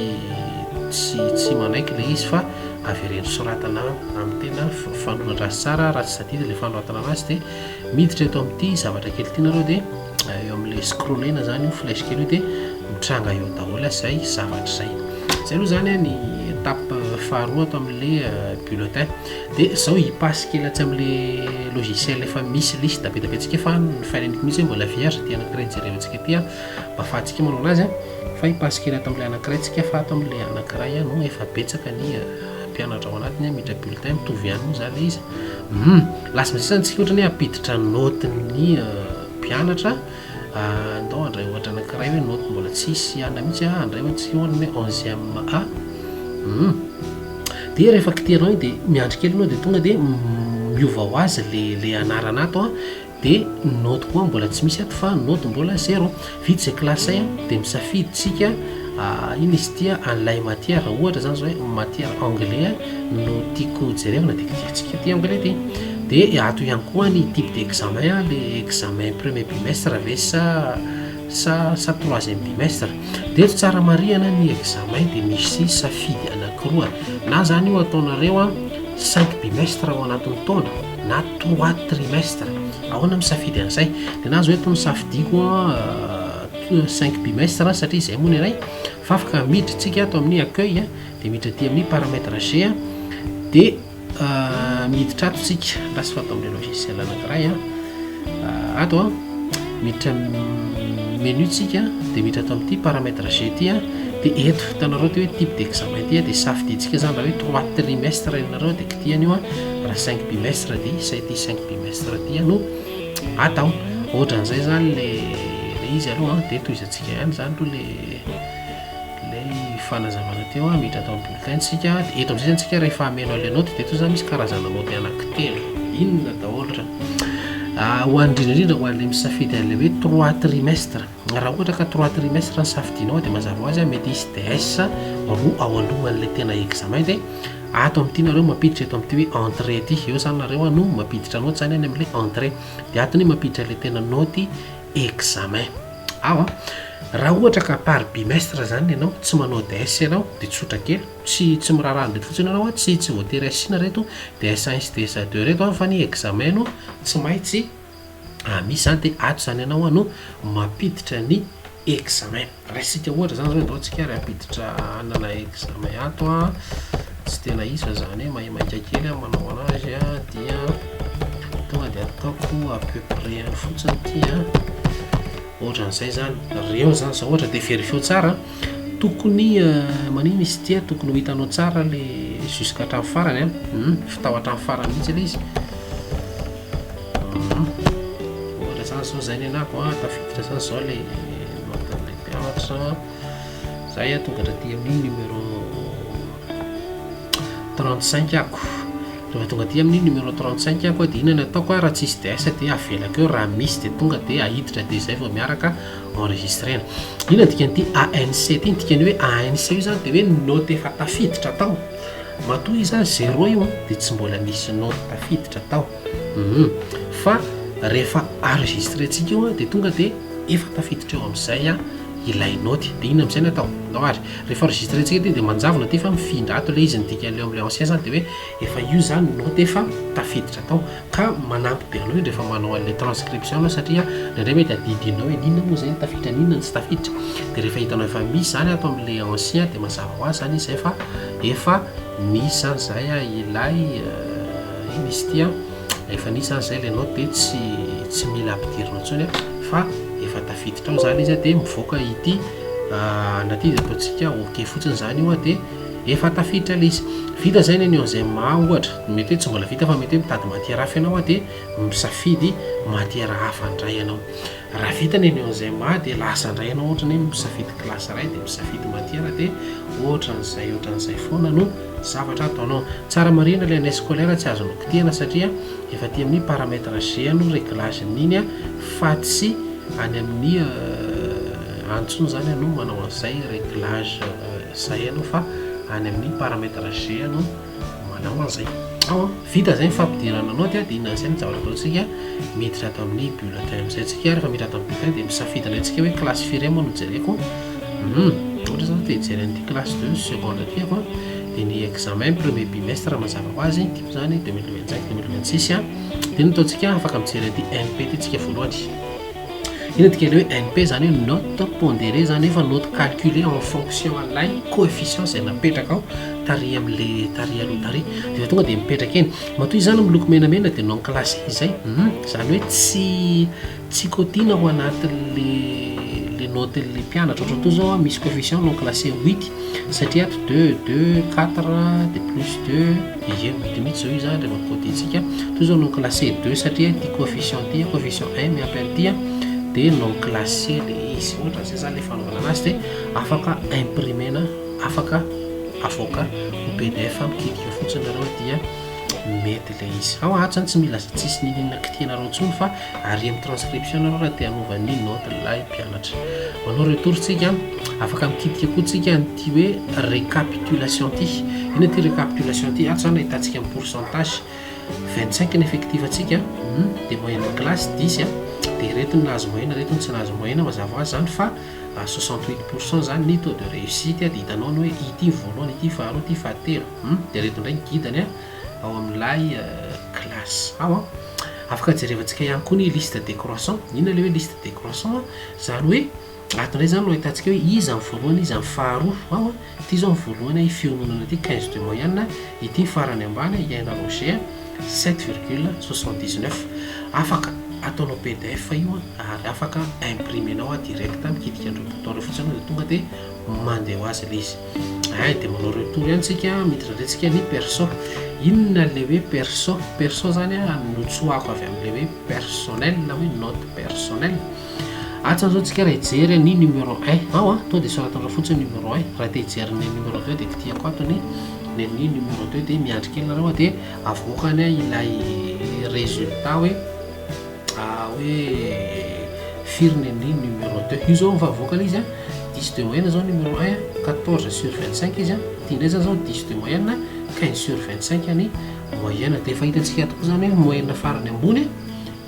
tsy tsy manaiky ilay izy fa avereno soratana amin'ny tena fanoratra azy tsara, raha tsy tadidy ilay fanoratana anazy dia miditra eto amin'ity zavatra kely ity nareo dia eo amin'ilay scroller-na izany io flèche kely io dia mitranga eo daholo izay zavatra izay. Izay aloha izany ny étape faharoa ato amin'ilay bulletin. Dia izao hi-passe kely atsy amin'ilay logiciel efa misy liste be dia be antsika fa ny file-niko mihitsy hoe mbola vierge ity anankiray jerevantsika ity mba ahafahantsika manao anazy fa hi-passe kely ato amin'ilay anankiray tsika fa ato amin'ilay anankiray no efa betsaka ny mpianatra ao anatiny miditra bulletin mitovy ihany moa izany ilay izy. Lasa amin'izay izany tsika ohatran'ny hoe hampiditra naotin'ny mpianatra. Andao handray ohatra anankiray hoe naoty mbola tsisy anona mihitsy an, handray ohatra hoe onzième A. Hum. Dia rehefa kitihanao iny dia miandry kely ianao dia tonga dia miova ho azy le le anarana ato an, dia naoty koa mbola tsy misy ato fa naoty mbola zéro. Vita izay classe izay an, dia misafidy tsika inona izy ity an, an'ilay matière, ohatra izany izao hoe matière anglais no tiako jerevana dia kitihantsika ity anglais ity. Dia ato ihany koa ny type d'examen, le examen premier bimestre ve sa sa sa troisième bimestre. Dia eto tsara marihana ny examen dia misy safidy anankiroa, na zany io ataonareo an cinq bimestre ao anatin'ny taona na trois trimestre. Ahoana misafidy an'izay? Dia na zao eto ny safidiko an cinq bimestre satria izay moa ny anay fa afaka miditra tsika ato amin'ny accueil dia miditra aty amin'ny paramètre G dia Miditra ato tsika, lasa fa ato amin'ilay logiciel anankiray an, ato an, miditra menu tsika dia miditra ato amin'ity paramètre G ity an, dia eto hitanareo ity hoe type d'examen ity an, dia safidintsika izany raha hoe trois trimestre ianareo dia kitihana io an, raha cinq bimestre dia izay ity cinq bimestre ity no atao, ohatran'izay izany ilay izy aloha an, dia tohizantsika ihany izany aloha ilay. Ilay fanazavana teo an, miditra ato amin'ny bulletin tsika, dia eto amin'izay zany tsika rehefa hameno an'ilay naoty dia eto zany misy karazana naoty anankitelo, inona daholo ireo? Ho an'ny indrindra indrindra ho an'ilay misafidy an'ilay hoe trois trimestres, Raha ohatra ka trois trimestres ny safidinao dia mazava ho azy mety hisy DS roa ao alohan'ilay tena examen dia ato amin'ity nareo mampiditra eto amin'ity hoe entrée ity. Eo izany nareo no mampiditra note izany any amin'ilay entrée. Dia ato ny mampiditra ilay tena note examen. Ao an. Raha ohatra ka par bimestre izany ianao, tsy manao DS ianao dia tsotra kely, tsy tsy miraharaha an'ireto fotsiny ianao an, tsy tsy voatery asiana ireto DS un sy DS deux ireto an fa ny examen no tsy maintsy misy izany dia ato izany ianao no mampiditra ny examen. Raisitsika ohatra izany zao ndao tsika ary hampiditra anana examen ato an, tsy tena izy fa izany hoe maimaika kely aho manao anazy an, dia tonga dia ataoko à peu près any fotsiny ity an, ohatran'izay izany, reo izany zao ohatra dia verifieo tsara, tokony maninona izy ity an, tokony ho hitanao tsara le jusqu'à hatramin'ny farany an, fitao hatramin'ny farany mihitsy ilay izy. Ohatra zany zao zay nenako a, tafiditra zany zao le note-n'le mpianatra, zay a tonga hatraty amin'ny numéro 35 ako, rehefa tonga aty amin'ny numéro 35 ako de inona no ataoko a, raha tsisy DS de avelako eo, raha misy de tonga de ahiditra de zay vao miaraka enregistrena. Inona ny dikan'ity ANC ty? Ny dikan'ny hoe ANC io zany de hoe note efa tafiditra tao. Matoa izy zany zéro io dia tsy mbola nisy note tafiditra tao. Hum fa rehefa enregistré-ntsika io dia tonga dia efa tafiditra eo amin'izay ilay note. Dia inona amin'izay no atao? Ndao ary, rehefa enregistré-ntsika ity dia manjavona ity fa mifindra ato ilay izy, ny dikan'ilay eo amin'ilay ancien zany dia hoe efa io zany note efa tafiditra tao. Ka manampy be anao io rehefa manao an'ilay transcription anao satria indraindray mety adidinao hoe n'inona moa izay no tafiditra n'inona no tsy tafiditra. Dia rehefa hitanao efa misy izany ato amin'ilay ancien dia mazava ho azy izany izy izay fa efa nisy izany izay ilay inona izy ity an, efa nisy izany izay ilay note dia tsy tsy mila ampidirina intsony fa efa tafiditra ao izany izy dia mivoaka ity na ity dia ataontsika ok fotsiny izany io dia Efa tafiditra ilay izy. Vita izay ny an'i Onzema ohatra. Mety hoe tsy mbola vita fa mety hoe mitady matière hafa ianao dia misafidy matière hafa indray ianao. Raha vita ny an'i Onzema dia lasa indray ianao ohatra ny hoe misafidy classe iray dia misafidy matière dia ohatran'izay ohatran'izay foana no zavatra ataonao. Tsara marihina ilay année scolaire tsy azonao kitihana satria efa aty amin'ny paramètre G no réglage-n'iny fa tsy any amin'ny any intsony izany no manao an'izay réglage. Zay aloha fa any amin'ny paramètre G no manao an'izay. Ao an, vita zay ny fampidirana naoty dia inona amin'izay ny zavatra ataontsika, miditra ato amin'ny bulletin amin'izay tsika, rehefa miditra ato amin'ny bulletin dia misafidy indray tsika hoe classe firy moa no jereko, hum, ohatra zao te hijery an'ity classe de seconde ity aho an, dia ny examen premier bimestre mazava ho azy, ity moa zany 2025 2026 an, dia inona ataontsika, afaka mijery an'ity NP ity tsika voalohany. Inona dikan'ilay hoe NP? Izany hoe note pondérée izany efa note calculée en fonction an'ilay coefficient izay napetraka ao tary amin'ilay tary aloha tary dia efa tonga dia mipetraka eny. Matoa izany miloko menamena dia non classé izay. Hum, izany hoe tsy tsy cotiana ao anatin'ilay le note-n'ilay mpianatra. Ohatra toa izao misy coefficient non classé huit satria ato deux, deux, quatre dia plus deux. Ie, mety mihitsy izao io izany rehefa coter-tsika. Toy izao non classé deux satria ity coefficient ity, coefficient un miampy an'ity dia non classé ilay izy. Ohatran'izay izany ilay fanaovana anazy dia afaka imprimer-na, afaka avoaka ho pdf mikitika fotsiny nareo dia mety ilay izy. Ao ato izany tsy mila tsisy n'inon'inona kitihanareo intsony fa ary amin'ny transcription nareo raha te hanova ny note ilay mpianatra. Manao retour tsika, afaka mikitika koa tsika an'ity hoe récapitulation ity. Inona ity récapitulation ity? Ato izany ahitantsika ny pourcentage, 25 ny effectif antsika, dia moyenne de classe 10, dia ireto ny nahazo moyenne, ireto ny tsy nahazo moyenne, mazava ho azy izany fa 68% izany ny taux de réussite, dia hitanao ny hoe ity voalohany, ity faharoa, ity fahatelo, dia ireto indray ny guide-ny ao amin'ilay classe ao an. Afaka jerevantsika ihany koa ny liste décroissant. Inona ilay hoe liste décroissant? Izany hoe ato indray izany no ahitantsika hoe iza ny voalohany, iza ny faharoa ao an. Ity izao ny voalohany, i Fiononana ity 15 de moyenne, ity ny farany ambany, i Aina Roger 7,79. Afaka ataonao pdf io an, ary afaka imprimer-nao direct mikitika an'ireo bouton ireo fotsiny ianao dia tonga dia mandeha ho azy ilay izy. Hay dia manao retour ihany tsika, miditra indray tsika ny perso. Inona ilay hoe perso? Perso zany a notsoahako avy amin'ilay hoe personnel na hoe note personnel. Atsy zao tsika raha hijery ny numéro un ao a, tonga dia soratanareo fotsiny numéro un. Raha te hijery ny numéro deux dia kitihako ato ny ny ny numéro deux dia miandry kely nareo dia avoakany ilay résultat hoe hoe. Firy ny an'ny numéro deux? Io zao efa avoaka ilay izy an, dix de moyenne zao numéro un an, quatorze sur vingt cinq izy an, ity indray zany zao dix de moyenne, quinze sur vingt cinq ny moyenne. Dia efa hitantsika ato koa zany hoe moyenne farany ambony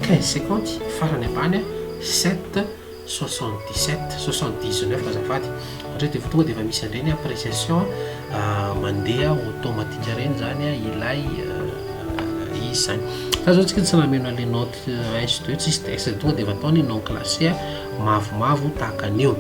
quinze cinquante, farany ambany sept soixante dix sept, soixante dix neuf azafady. Satria dia efa tonga dia efa misy an'ireny appréciation mandeha automatique ireny zany ilay izy zany. Fa zao tsika tsy nameno an'ilay note un sy deux, tsisy test, tonga dia efa atao ny non classé mavomavo tahaka an'io.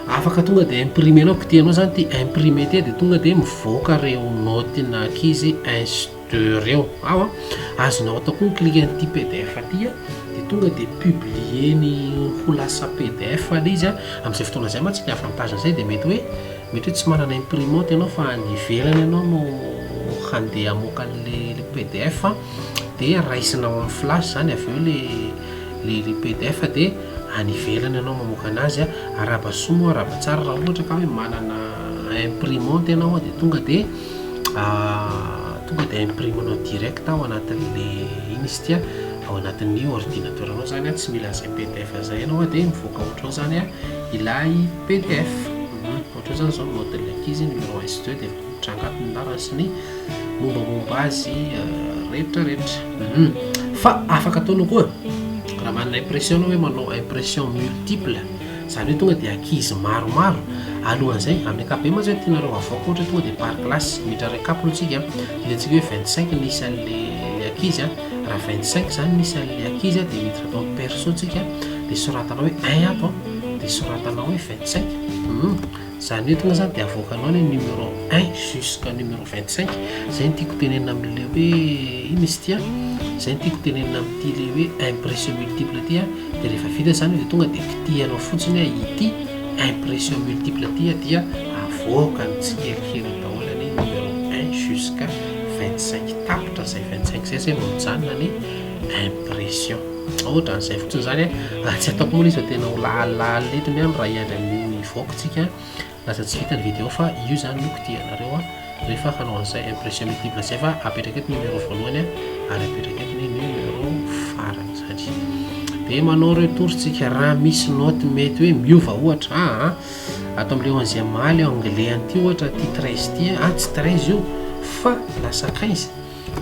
Afaka tonga dia imprimer-nao, kitihanao zany ity imprimer ity dia tonga dia mivoaka ireo note-na ankizy un sy deux ireo. Ao an, azonao atao koa mi-cliquer an'ity PDF ity an, dia tonga dia publier-ny ho lasa PDF ilay izy an. Amin'izay fotoana izay mantsy ny avantage-n'izay dia mety hoe mety hoe tsy manana imprimante ianao fa any ivelany ianao no handeha hamoaka an'ilay PDF dia raisinao amin'ny flash izany avy eo ilay ilay PDF dia any ivelany ianao mamoaka anazy an. Arahaba soa moa arahaba tsara raha ohatra ka hoe manana imprimante ianao dia tonga dia tonga dia imprimenao direct ao anatin'le iny izy ity an, ao anatin'ny ordinateur anao zany an, tsy mila an'izay PDF zay ianao an, dia mivoaka ohatr'izao zany an ilay PDF. Ohatr'izao zany izao ny note-n'ilay ankizy numéro un sy deux dia mitranga ato ny anarany sy ny mombamomba azy rehetrarehetra. Fa afaka ataonao koa raha manana impression ianao hoe manao impression multiple, izany hoe tonga dia ankizy maromaro alohan'izay, amin'ny ankapobeny mantsy hoe tianareo havoaka ohatra hoe tonga dia par classe, miditra récap aloha tsika, hitantsika hoe 25 ny isan'le le ankizy an, raha 25 izany ny isan'le ankizy an, dia miditra ato amin'ny perso tsika, dia soratanao hoe un ato an, dia soratanao hoe 25, izany hoe tonga izany dia avoakanao ny numéro un jusqu'à numéro 25, izay no tiako tenenina amin'ilay hoe inona izy ity an, izay no tiako tenenina amin'ity ilay hoe impression multiple ity an. Dia rehefa vita izany dia tonga dia kitihanao fotsiny ity impression multiple ity dia avoakany tsikelikely daholo ny numéro un jusqu'à 25. Tapitra izay 25 izay zay vao mijanona ny impression. Ohatran'izay fotsiny izany an. Tsy ataoko moa ilay izy fa tena ho lalina eto ny andro raha hiandry an'io hivoaka tsika. Lasa tsy vita ny video fa io zany no kitihanareo rehefa hanao an'izay impression multiple zay fa apetraka eto numéro voalohany ary apetraka eto ny numéro farany zany. Dia manao retour tsika raha misy note mety hoe miova ohatra aa ato amin'ilay onzième A ilay anglais an'ity ohatra ity treize ity a tsy treize io fa lasa quinze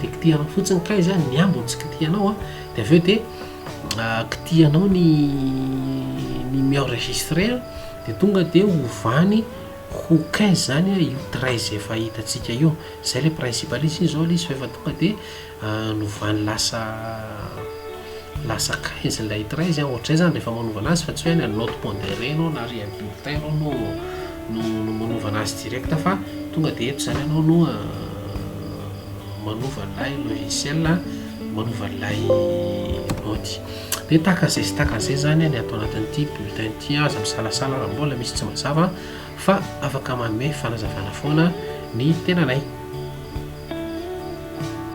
dia kitihanao fotsiny quinze ny ambiny tsy kitihanao a dia avy eo dia kitihanao ny ny mi-enregistrer Dia tonga dia ovany ho 15 zany io 13 efa hitantsika io. Zay le principe le izy zao le izy fa efa tonga dia novany lasa lasa 15 ilay 13 an. Ohatr'izay zany rehefa manova anazy fa tsy hoe any amin'ny note pondérée ianao na ary amin'ny bulletin ianao no no no manova anazy direct fa tonga dia eto zany ianao no manova an'ilay logiciel manova an'ilay note. Dia tahaka izay sy tahaka an'izay izany ny ato anatin'ity bulletin ity, aza misalasala raha mbola misy tsy mazava fa afaka manome fanazavana foana ny tenanay.